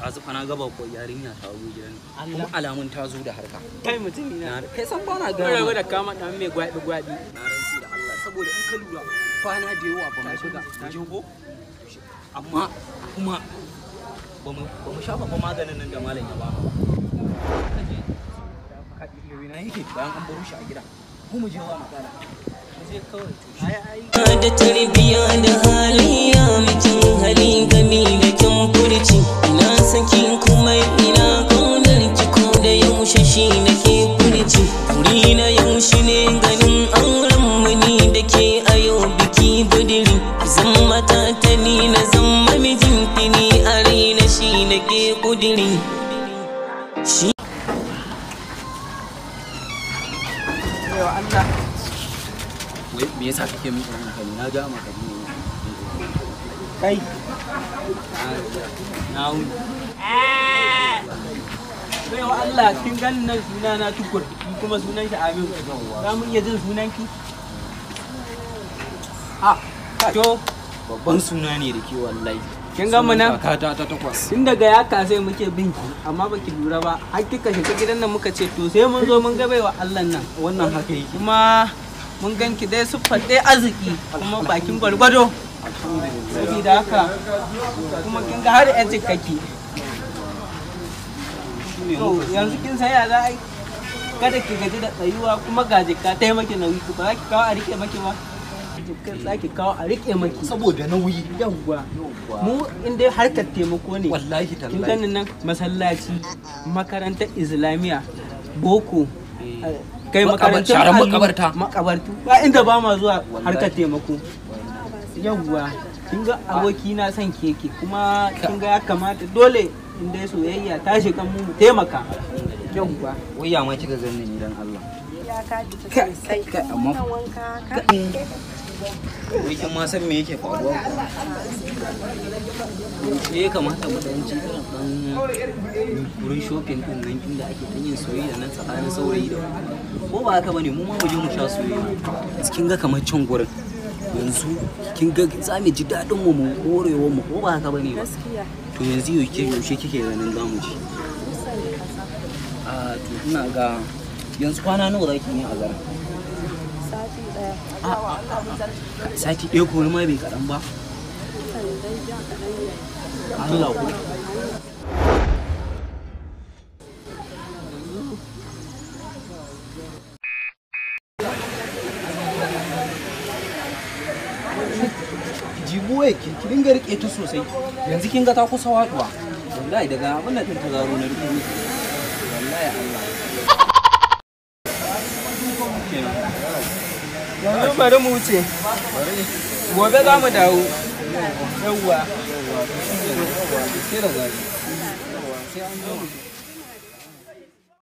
Azu fa na gaba ko yarinya ta zo gidan. Kuma alamun ta zo da harka. Kai mutumi na. Kai san ba na Mun rabu gaya. da kama dan mai gwabi gwabi. Na rantsi da Allah saboda in ka lura kwana da yawa ba mu shiga. Mu je ko? Amma kuma ba mu shafa ba maganin nan da malam ya ba mu. Ka na yake bayan an baro shi a gida. Ko mu je wa matsala. Mu je kawai. Ai ai. Da tarbiya da halayya mutum hali gami da kyan furci, ina saki kuma ina kaunar ki, ko da yaushe shi nake furci. Wuri na yaushe ne ganin auren mu ni da ke a yau biki budiri, zan mata ta ni na zama mijinki, ni a raina shi nake kudiri shi. Yau Allah. Wai me yasa kake min irin haka ne? Na ga maka ne. Kai. Na wuni. Bai wa Allah, kin ganin nan suna na Tukur, ni kuma sunan shi Aminu. Za mu iya jin sunan ki? Ah, To, babban suna ne da ke wallahi. Kin ga mu nan? Kakata ta takwas. Tun daga yaka sai muke bin ki, amma baki lura ba. Har kika shiga gidan nan muka ce to sai mun zo mun ga baiwa Allah nan. Wannan haka yake. Kuma mun gan ki dai siffar dai arziki kuma bakin gwargwado. Saboda haka kuma kin ga har yan kake. To yanzu kin san ya za a yi? Kada ki gaji da tsayuwa kuma ga jikka ta yi maki nauyi, ba za ki kawo a rike maki ba. Jikkar za ki kawo a rike maki. Saboda nauyi. Yawwa. Mu in dai harkar taimako ne. Wallahi Kin tallahi. ganin nan masallaci, makarantar Islamiyya, boko, kai makarantun sharan allo, makabarta. Makabartu. Ba inda ba ma zuwa Wallahi. harkar taimako. Yawwa. Kin ga aboki na son keke kuma kin ga ya kamata dole in dai soyayya ta shiga mu mu taimaka. Yawwa. Wai ya ma kika ganni ni dan Allah? Ya ka fita Kai, sosai. kai, amma- Wannan wanka ka. Wai kin ma san me yake faruwa? Me ya kamata mu dan ci irin dan wurin shopping din nan inda ake dan yin soyayya nan tsakanin saurayi da ko ba haka bane, mu ma mu je mu sha soyayya. Kin ga kamar can gurin yanzu kin ga za mu ji daɗin mu mu horewa mu, ko ba haka bane ba? Gaskiya. To yanzu yaushe kike ganin za mu je? Kusan da kasa. A to ina ga yanzu kwana nawa zaki yi a garin? Sati ɗaya. Sati ɗaya ko ma bai kaɗan ba. Kusan dai ja kaɗan ne. Allah ko. Jibo yake ki dinga rike ta sosai. Yanzu kin ga ta kusa waduwa. Wallahi daga abin da ta zaro na rike miki. Wallahi Allah. Yanzu bari mu wuce. Gobe za mu dawo. Yawwa. Sai da zafi. Sai an zo.